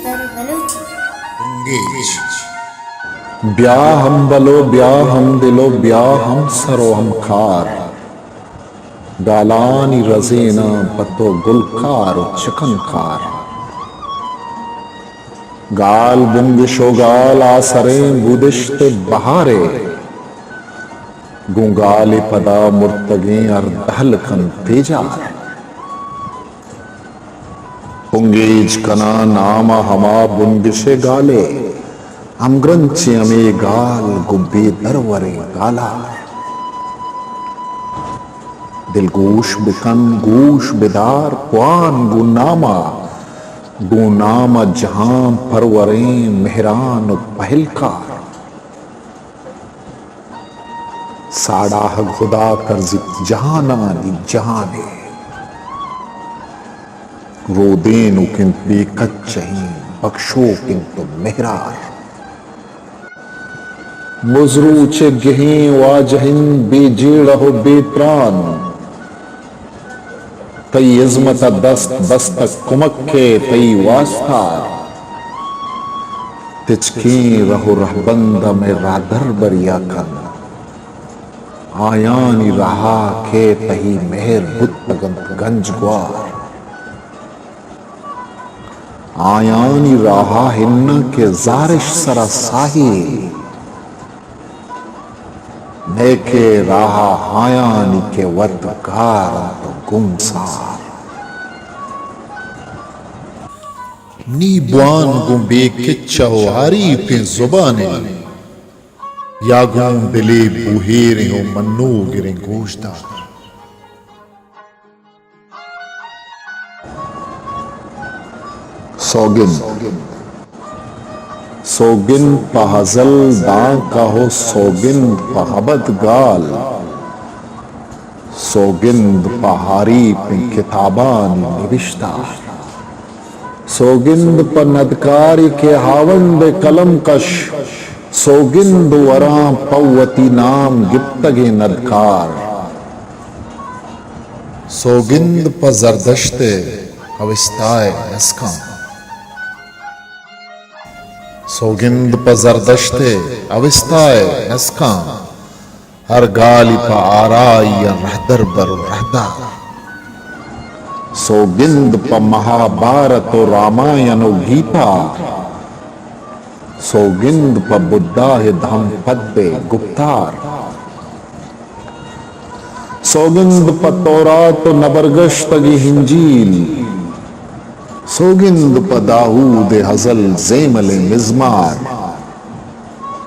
بلوچی۔ بنگیج۔ بیا ہمبل و بیا ہمدل و بیا ہمسر و ہمکار۔ گالانی رزیناں پہ تو گلکار و چکنکار۔ گال بنگش و گال آسریں بودشت بہارے۔ گوں گالے پدا مرتگیں ہر دہل کنت تیجار۔ بنگیج کناں نام ء ہما بنگش ء گالے، ہمگرنچیں ہمے گال گوں بے دروریں گالار۔ دلگوش بکن، گوش بدار، کوان گوں نام ء، گوں نام ء جہان پروریں مہران و پہلکار۔ ساڑاہگ ہدا کرزیت جہانانی جہانے۔ رودینوک انت بے کچہیں، بکشوک انت و مہرار۔ مزروچ گہیں واجہ انت بے جیڑہ و بے تران۔ تئی ہزمت ء دست بستگ کمک ء تئی واستار۔ تچکیں رہ و رہبند ء مئے راہدر بریا کن۔ آیانی راہ ء کہ تئی مہر بوتگ انت گنج گوار۔ آیانی راہ ء ہناں کہ زارش سرا ساہی۔ نیکے راہ آیانی کہ وت گار انت و گمسار۔ نی بوان گوں بے کچہ و حریفیں زبانے، یا گوں دلے بوہیریں و منوگریں گوشدار۔ سوگند۔ سوگند پہ ہزل دانکہ و سوگند پہ ابد گال۔ سوگند پہ حریفیں کتابانی نبشتہ۔ سوگند پہ ندکارے کہ ہاوند ء قلم کش۔ سوگند وراں پہ وتی نام گپتگیں ندکار۔ سوگند پہ زردشت ء اوستا ء نسکاں۔ سوگند پہ زردشت ء اوستا ء نسکاں۔ ہر گالی پہ آرائی ء رہدر بر و رہدار۔ سوگند پہ مہابارت و رامائن و گیتا۔ سوگند پہ بدھا ء دھمپد ء گپتار۔ سوگند پہ تورات و نبرگشتگی انجیل۔ سوگند پہ داؤد ء ہزل زیملیں مزمار۔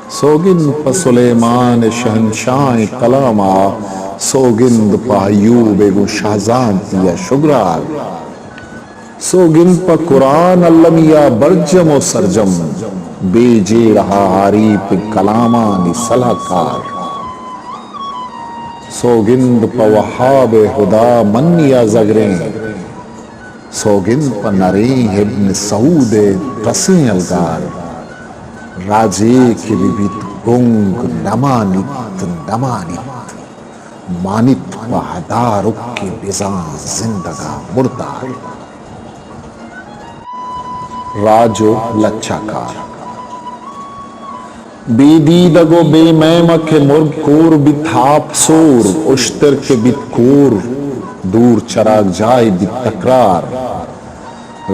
سوگند پہ سلیمان ء شہنشاہیں کلام ء۔ سوگند پہ ایوب ء گوں شہزانتی ء شگرار۔ سوگند پہ قرآن المی ء برجم و سرجم، بے جیڑہ ء حریف کلامانی سلاہکار۔ سوگند پہ وہاب ء ہدا منی ء زگریں، سوگند پہ نریں ابن سعود ء ترسیں الگار۔ راجے کہ بہ بیت گنگ نمانیت، نمانیت۔ مانیت پہ ہدارک کہ بزاں زندگ ء مردار۔ راج و لچہ کار۔ بے دیدگ و بے میم کہ مرگ کور بیت ہاپ سور، اشتر کہ بیت کور دور چراگ جاہ بیت تکرار۔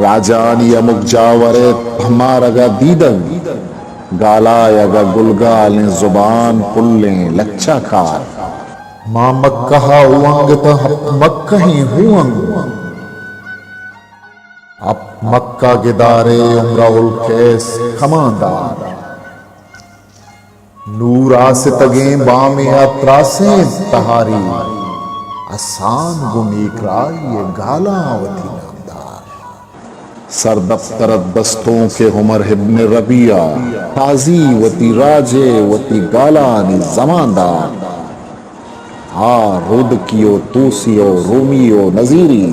راجانی ہمک جاور ء پہمارگ ء دیدگ، گالایگ ء گلگالیں زبان پلیں لچہ کار۔ ماں مکہ ء اونگت ء ہپت مکہیں ہونگ، ہپت مکہ گدارے امرا القیس کماندار۔ نور آستگیں بامے ء تراسیں تہاری، اسان گوں نیکراہی ء گالاں وتی نامدار۔ سردپتر ات دستونک عمر ابن ربیعہ، تازی وتی راج ء وتی گالانی زماندار۔ ہا رودکی و توسی و رومی و نزیری،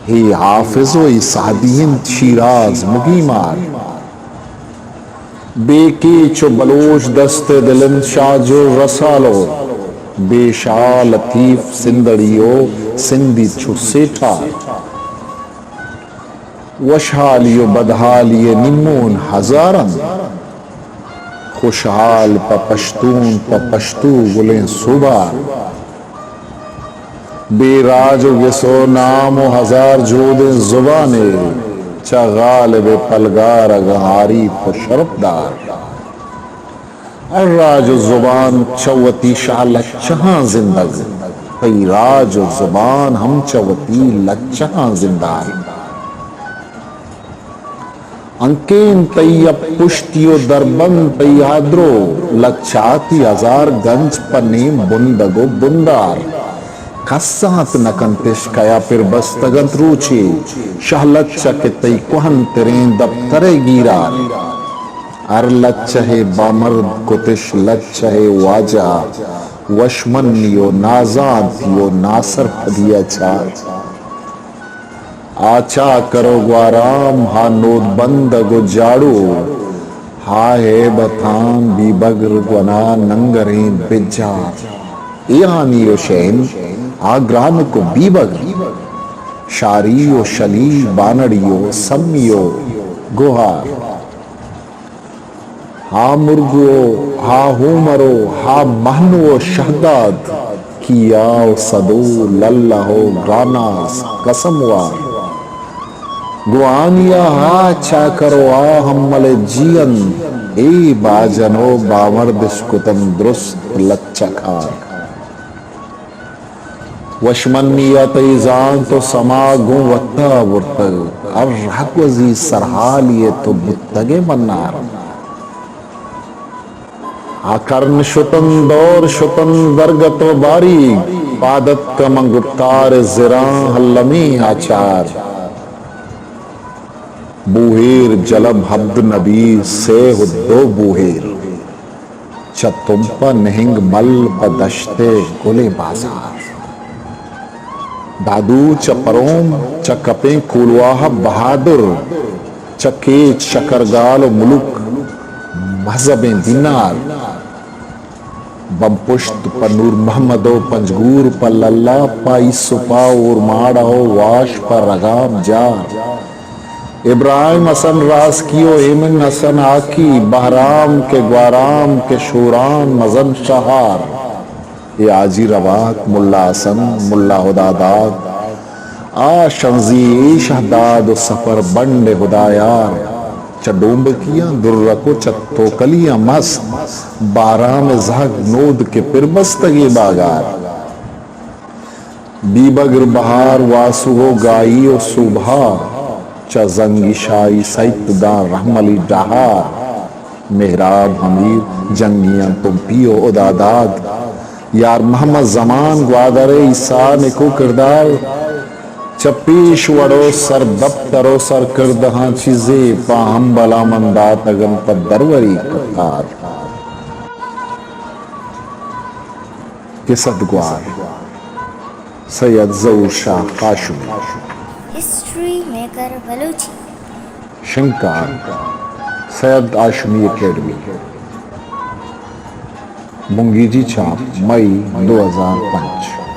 ہے حافظ و ہے سعدی انت شیراز مگیمار۔ بے کیچ و بلوچ دست ء دل انت شاہ جوڑ رسالو، بے شاہ لطیف سندڑی و سندھی چو سیٹھا۔ وشحالی و بدحالی ء نیمون ہزار انت، خوشحال پہ پشتون، پہ پشتو گلیں سوبار۔ بے راج و گس و نام و ہزار جودیں زبانے، چہ غالب ء پلگار اگاں آریت پہ شرپدار۔ ہر راج و زبان چہ وتی شہ لچہاں زندگ، تئی راج و زبان ہم چہ وتی لچہاں زندگ۔ انکین تئی اپ پشتی و دربند، تئی آدرو لچاتی ہزار گنج پہ نیم بندگ و بندار۔ کس زانت نہ کنتش کیا پر بستگ انت روچے، شہ لچہ کہ تئی کوہن تریں دپتر ء گیرار۔ ہر لچہ ء بامرد کتش لچہ ء واجہ، وشمنی و نازانتی و ناسرپدی ء چار۔ آ چاکر و گوارام، ہا نود بندگ و جاڑو، ہا ہیبتان بیبگر گونا ننگریں بجار۔ اے آنی و شین آ گرانک و بیبگر، شاری و شلی، بانڑی و سمی و گوہار۔ ہا مرگو، ہا ہومرو، ہا مہنو و شہداد، کیا و سدو، للہ و گراناز، قسم وار۔ گوں آنیا ہا چاکر و ہا ہمل جیئند، اے باجن و بامردش کتن درست لچہ کار۔ وشمنی ء تئی زانت و سما گوں وتا برتگ، ہر رہگوزی سرحالی ء تو بوتگ ئے منار۔ آ کرن شتن دور شتن درگت و باریگ، پاد اتکہ من گپتار ء زراں المی آچار۔ بوہیر جلب ہبد نبی سیہ و دو بوہیر۔ چہ تمپ ء نہنگ مل پہ دشت ء گل ء بازار۔ دادو چہ پروم، چہ کپیں کولواہ ء بہادر، چہ کیچ شکرگال و ملک مہزبیں دینار۔ بمپشت پہ نور محمد و پنجگور پہ للہ، پہ ایسپا اورماڑہ و واش پہ رگام جار۔ ابراہیم حسن راسکی و ایمن حسن آکی، بہرام کہ گوارام کہ شوران مزن شہار۔ اے حاجی رواک، ملا حسن، ملا ہداداد، آ شنزی، اے شہداد و سفر بنڈ ہدایار۔ چہ ڈومبکیاں درک و چہ توکلیاں مست، بہرام زہگ نود کہ پر بستگے باگار۔ بیبگر بہار واسو و گائی و سوبہا، چہ زنگی شاہی سیت داں رحملی ڈہار۔ مہراب ہمیر جنگیاں تمپی و ہداداد، یار محمد زمان گوادر ء ایسا نکو کردار۔ چہ پیش وڑ و سر دپتر و سرکردہاں چیزے پہ ہمبلاں من داتگ انت پہ دروری کتار۔ کسد گوار سید ظہور شاہ قاشمی۔ ہسٹری میکر بلوچی۔ شنگکار سید ہاشمی اکیڈمی۔ بنگیجی چھاپ مئی دو ہزار پنچ۔